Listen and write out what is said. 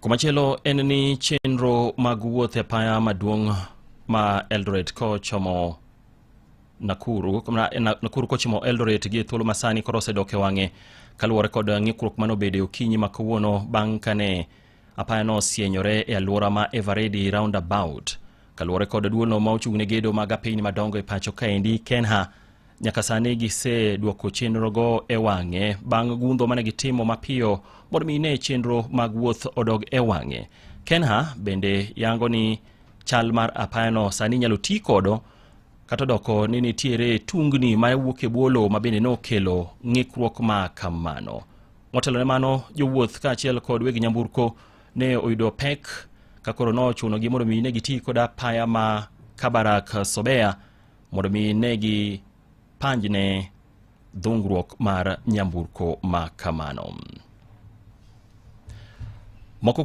Komachielo en ni chenro mag wuoth e apaya maduong' ma Eldoret kochomo Nakuru, Nakuru kochomo Eldoret gi thuolo masani koro osedok e wang'e kaluwore kod ng'ikruok mane obedo e okinyi ma kawuono bang' kane apayano osienyore e alwora ma Eveready Roundabout. Kaluwore kod duolno ma ochung' ne gedo mag apeyni madongo e pacho kaendi Kenha nyaka sani giseduoko chenrogo e wang'e bang' gundho mane gitimo mapiyo mondo mi ne chenro mag wuoth odog e wang'e. Kenha bende yango ni chal mar apayano sani inyalo ti kodo kata odoko ni nitiere tungni ma wuok e bwo lowo ma bende nokelo ng'ikruok ma kamano. Motelo ne mano, jowuoth kaachiel kod weg nyamburko ne oyudo pek ka koro nochunogi mondo mi ne giti kod apaya ma Kabarak Sobea mondo mi ne gipanjne dhungruok mar nyamburko ma kamano. Moko